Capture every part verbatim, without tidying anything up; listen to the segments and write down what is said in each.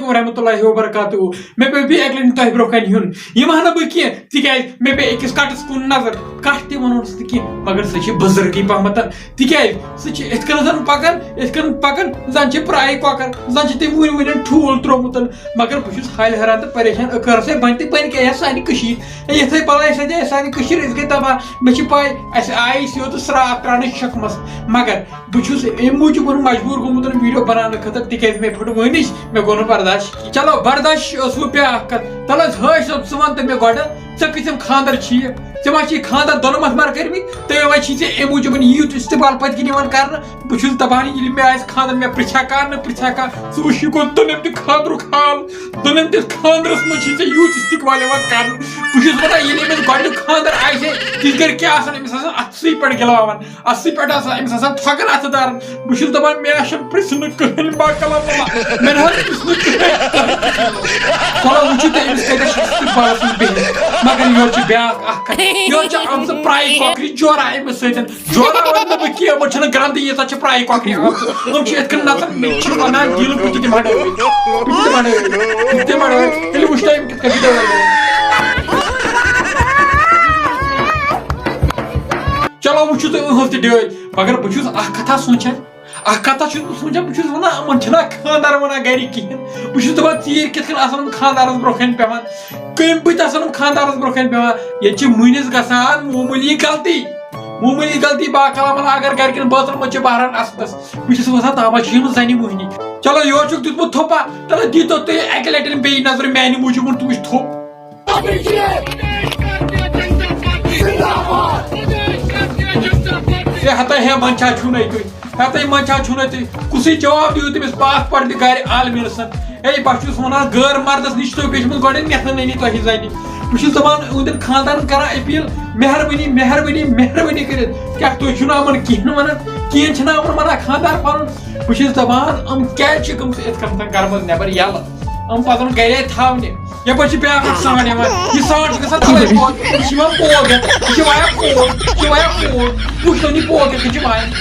ورحمۃ اللہ وبرکاتہ۔ مےٚ پیوٚو بیٚیہِ اَکہِ لَٹہِ تۄہہِ برونٛہہ کَنہِ یُن۔ یہِ وَنہٕ نہٕ بہٕ کینٛہہ، تِکیٛازِ مےٚ پیٚیہِ أکِس کَٹَس کُن نظر۔ کَٹھ تہِ وَنوس نہٕ کینٛہہ، مگر سُہ چھِ بُزرگٕے پَہمَتھ۔ تِکیٛازِ سُہ چھِ یِتھ کٔنۍ زَن پَکان، یِتھ کٔنۍ پَکان، زَن چھِ پرٛایہِ کۄکَر، زَن چھِ تٔمۍ وُنہِ وُنٮ۪ن ٹھوٗل ترٛوومُت۔ مگر بہٕ چھُس حالہِ حٲران تہٕ پریشان، أکٲر سۭتۍ بَنہِ تہِ بَنہِ کیٛاہ یَتھ سانہِ کٔشیٖرِ؟ یِتھَے پَلَے سۭتۍ آسہِ سانہِ کٔشیٖرِ، أسۍ گٔے تباہ۔ مےٚ چھِ پَے، اَسہِ آیہِ أسۍ یوت ژرٛاٹھ ترٛاونہٕ شِکمَس۔ مگر بہٕ چھُس اَمہِ موٗجوٗب ووٚنمُت مجبوٗر گوٚمُت video بناونہٕ خٲطرٕ، تِکیٛازِ مےٚ پھٔٹ وٲنِج، مےٚ گوٚو نہٕ برداش کینٛہہ۔ چلو، برداش ٲس وۄنۍ بیٛاکھ کَتھ۔ تَلہٕ حظ، حٲج صٲب، ژٕ وَن تہٕ مےٚ گۄڈٕ، ژےٚ کۭتیٛاہ خانٛدر چھِ یہِ؟ ژےٚ ما چھِ خانٛدر دۄنہٕ مَتھ مَر کٔرمٕتۍ؟ تہٕ وۄنۍ چھِ ژےٚ اَمہِ موٗجوٗب یوٗت استقبال پٔتۍ کِنۍ یِوان کرنہٕ۔ بہٕ چھُس دَپان، ییٚلہِ مےٚ آسہِ خانٛدر، مےٚ پرٛژھِ ہا کانٛہہ نہٕ پرٛژھِ ہا کانٛہہ، ژٕ وٕچھ، یہِ گوٚو دٔلیٖم تہِ خانٛدرُک حال۔ دٔلیٖم تہِ خانٛدرَس منٛز چھِ ژےٚ یوٗت استقبال یِوان کرنہٕ۔ بہٕ چھُس وَنان، ییٚلہِ أمِس گۄڈٕنیُک خانٛدر آسہِ ہے، تِژھ گرِ کیٛاہ آسَن أمِس آسان اَتھسٕے پٮ۪ٹھ گِلاوان۔ اَتھسٕے پٮ۪ٹھ آسان أمِس آسان تھۄکَن اَتھٕ دارَن۔ بہٕ چھُس دَپان، مےٚ چھُنہٕ پرٛژھُن کٕہٕنۍ، باکلام بابا۔ مےٚ نہ حظ پرٛژھ نہٕ کٕہٕنۍ۔ چلو، وٕچھِو تُہۍ أمِس کَتٮ۪تھ چھُ استقبالَس منٛز بِہِتھ۔ مگر یورٕ چھِ بیٛاکھ اَکھ کَتھ۔ یورٕ چھِ آمژٕ پرٛایہِ کۄکرِ جورا أمِس سۭتۍ۔ جورا وَنہٕ نہٕ بہٕ کینٛہہ، یِمَن چھِنہٕ گرٛنٛدٕ ییٖژاہ چھِ پرٛایہِ کۄکرِ آمژٕ۔ یِم چھِ یِتھ کٔنۍ نَژان، مےٚ چھِنہٕ وَنان دِل، بہٕ تہِ دِمہٕ ہَڑٲوِتھ۔ بہٕ تہِ دِمہٕ ہَڑٲوِتھ۔ بہٕ تہِ دِمہٕ ہَڑٲوِتھ۔ تیٚلہِ وٕچھ تۄہہِ یِم کِتھ کٔنۍ چھِ دِوان۔ چلو، وٕچھِو تُہۍ أہٕنٛز تہِ ڈٲلۍ۔ مگر بہٕ چھُس اَکھ کَتھا سونٛچان، اَکھ کَتھا چھُس بہٕ سونٛچان، بہٕ چھُس وَنان، یِمَن چھِنہ خانٛدار وَنان گَرِکۍ کِہیٖنۍ۔ بہٕ چھُس دَپان، ژیٖرۍ کِتھ کٔنۍ آسَن یِم خانٛدارَس برونٛہہ کَنہِ پٮ۪وان؟ کٔمۍ بٕتھِ آسَن یِم خانٛدارَس برونٛہہ کَنہِ پٮ۪وان؟ ییٚتہِ چھِ مُہٕنِس گژھان معموٗلی غلطی، معموٗلی غلطی۔ باکلام بابا، اگر گَرِکٮ۪ن بٲژَن منٛز چھِ بہران اَصلَس، بہٕ چھُس وَسان، تَتھ منٛز چھِ یِم زَنہِ مُہنی۔ چلو، یورٕ چھُکھ دیُتمُت تھوٚپا، تَلہٕ دیٖتو تُہۍ اَکہِ لَٹٮ۪ن بیٚیہِ نظرِ میٛانہِ موٗجوٗب، تُہۍ وٕچھ تھوٚپ۔ ہے ہتا ہے، منٛدچھان چھُو نَے تُہۍ، ہتا ہے، منٛدچھان چھُو نَے تُہۍ، کُسٕے جواب دِیِو تٔمِس پاک پردٕ گرِ عالمیٖنَس۔ ہے، بہٕ چھُس وَنان، غٲر مردَس نِش چھُو بیٖٹھمٕتۍ گۄڈٕ نٮ۪تھٕ نٔنی تۄہہِ زَنہِ۔ بہٕ چھُس دَپان، أہٕنٛدٮ۪ن خانٛدارَن کران appeal، مہربٲنی، مہربٲنی، مہربٲنی کٔرِتھ، کیٛاہ تُہۍ چھِو نہٕ یِمَن کِہیٖنۍ وَنان؟ کِہیٖنۍ چھِنہٕ یِمَن وَنان خانٛدار پَنُن؟ بہٕ چھُس دَپان، یِم کیٛازِ چھِ گٔمٕژ یِتھ کٔنۍ گَرٕ منٛز نٮ۪بَر یَلہٕ؟ یِم پَزَن گَرے تھاونہِ۔ یَپٲرۍ چھِ بیٛاکھ اَکھ sound یِوان۔ یہِ sound چھُ گژھان تَوَے پوٚز۔ یہِ چھِ یِوان پوٚز ہٮ۪تھ۔ یہِ چھِ وایان پوٚز۔ یہِ چھِ وایان پوٚز۔ وٕچھ تُہۍ یہِ پوٚز کِتھ کٔنۍ چھِ وایان۔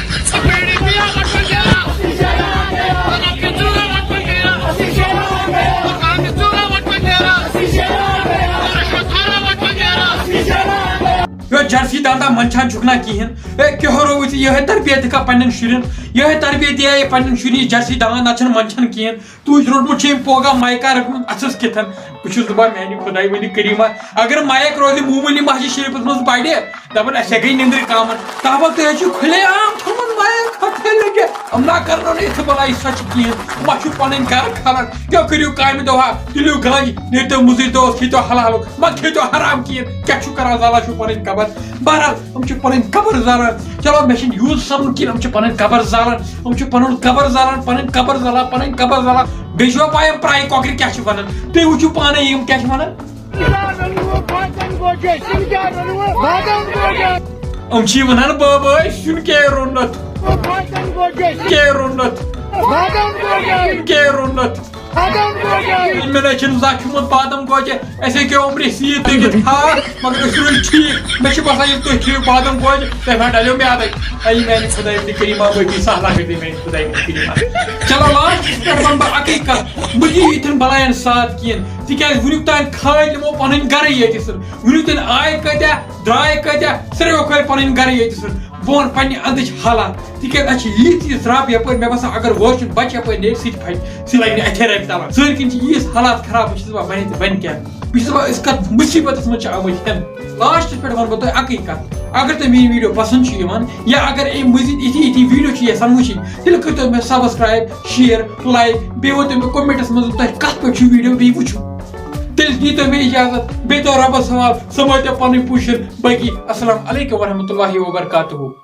یۄس جرسی داندا منٛدچھان چھُکھ نہ کِہیٖنۍ۔ ہے، کیٛاہ رووُے ژےٚ یِہوٚے تربیت دِکھا پنٛنٮ۪ن شُرٮ۪ن؟ یِہوٚے تربیت دِیا یہِ پنٛنٮ۪ن شُرٮ۪ن، یہِ جرسی دانٛد نہ چھَنہٕ منٛدچھان کِہیٖنۍ۔ تُہۍ چھُ روٚٹمُت چھُ أمۍ پوگا مایکا رٔٹمٕژ اَتھَس کِتھَن؟ بہٕ چھُس دَپان، میٛانہِ خۄداے، ؤنِو کٔرِو ما، اگر مایک روزِ معموٗلی مسجد شریٖفَس منٛز پَرِ، دَپان، اَسہِ گٔے نیٚنٛدٕر کامَن۔ تَوَے تُہۍ حظ چھِو کھُلے عام تھوٚمُت مایک ہۄتھَے لٔگِتھ۔ یِم نہ کَرنو نہٕ یِتھٕ بَلاے سۄچہِ کِہیٖنۍ۔ یِم ما چھِو پَنٕنۍ گَرٕ کھَلان؟ کیٛاہ کٔرِو کامہِ دۄہا؟ تُلِو گَنٛج، نیٖرتو مُزٕرۍ دۄہَس، کھیٚتو حلالُک، مہ کھیٚتو حرام کِہیٖنۍ۔ کیٛاہ چھُو کَران، زالان چھُو پَنٕنۍ قبر؟ بہرحال، یِم چھِ پَنٕنۍ قبر زالان۔ چلو، مےٚ چھِنہٕ یوٗت سَمُن کِہیٖنۍ، یِم چھِ پَنٕنۍ قبر زالان، یِم چھِ پَنُن قبر زالان، پَنٕنۍ قبر زالان، پَنٕنۍ قبر زالان۔ بیٚیہِ چھُوا پَے یِم پرٛایہِ کۄکرِ کیٛاہ چھِ وَنان؟ تُہۍ وٕچھِو پانَے یِم کیٛاہ چھِ وَنان۔ یِم چھِ وَنان، بٲبٲے، سیُن کیٛاہ روٚنُتھ؟ کیٛاہ روٚنُتھ؟ کیٛاہ روٚنُتھ؟ مےٚ نہ چھُنہٕ زانٛہہ کھیوٚمُت بادام گوجہِ۔ اَسہِ ہیٚکہِ عمرِ سیٖت دٔگِتھ ہاکھ، مگر أسۍ روٗدۍ ٹھیٖک۔ مےٚ چھِ باسان، ییٚلہِ تُہۍ کھیٚیِو بادام گوجہِ، تۄہہِ ما ڈَلیو میادَے۔ اَیہِ میٛانہِ خۄدایہِ، تہِ کٔرِو ما بٲقی سہلہ کٔرِو میٛانہِ خۄدایہِ، تہِ کٔرِو ما۔ چلو، lastس پٮ۪ٹھ وَنہٕ بہٕ اَکٕے کَتھ، مہٕ دِیِو یِتھٮ۪ن بَلایَن ساتھ کِہیٖنۍ، تِکیٛازِ وٕنیُک تام کھٲلۍ یِمو پَنٕنۍ گَرٕے ییٚتہِ سۭتۍ۔ وٕنیُک تام آے کۭتیٛاہ، درٛاے کۭتیٛاہ، ساروِیو کھٲلۍ پَنٕنۍ گَرٕے ییٚتہِ سۭتۍ۔ بہٕ وَنہٕ پنٛنہِ اَندٕچ حالات، تِکیٛازِ اَسہِ چھِ ییٖژ ییٖژ رَب یَپٲرۍ، مےٚ باسان، اگر وٲشِن بَچہِ یَپٲرۍ نیرِ، سُہ تہِ پھَٹہِ، سُہ لَگہِ نہٕ اَتھے رَبہِ تَلَن۔ سٲنۍ کِنۍ چھِ ییٖژ حالات خراب، بہٕ چھُس دَپان، وۄنۍ، وۄنۍ کیٛاہ؟ بہٕ چھُس دَپان، أسۍ کَتھ مُصیٖبتَس منٛز چھِ آمٕتۍ ہٮ۪نہٕ۔ Lastس پٮ۪ٹھ وَنہٕ بہٕ تۄہہِ اَکٕے کَتھ، اگر تۄہہِ میٛٲنۍ video پَسنٛد چھِ یِوان، یا اگر اَمہِ مٔزیٖد یِتھی یِتھی video چھِ یَژھان وٕچھِنۍ، تیٚلہِ کٔرۍتو مےٚ subscribe، share، like، بیٚیہِ ؤنۍتو مےٚ commentس منٛز، تۄہہِ کَتھ پٮ۪ٹھ چھُ video بیٚیہِ وٕچھُن۔ تیٚلہِ دیٖتو مےٚ اِجازت، بیٚیہِ دِیو رۄبَس حوالہٕ، سَمٲتیو پَنٕنۍ پُشَن باقی۔ السلام علیکم ورحمتہ اللہ وبرکاتہ۔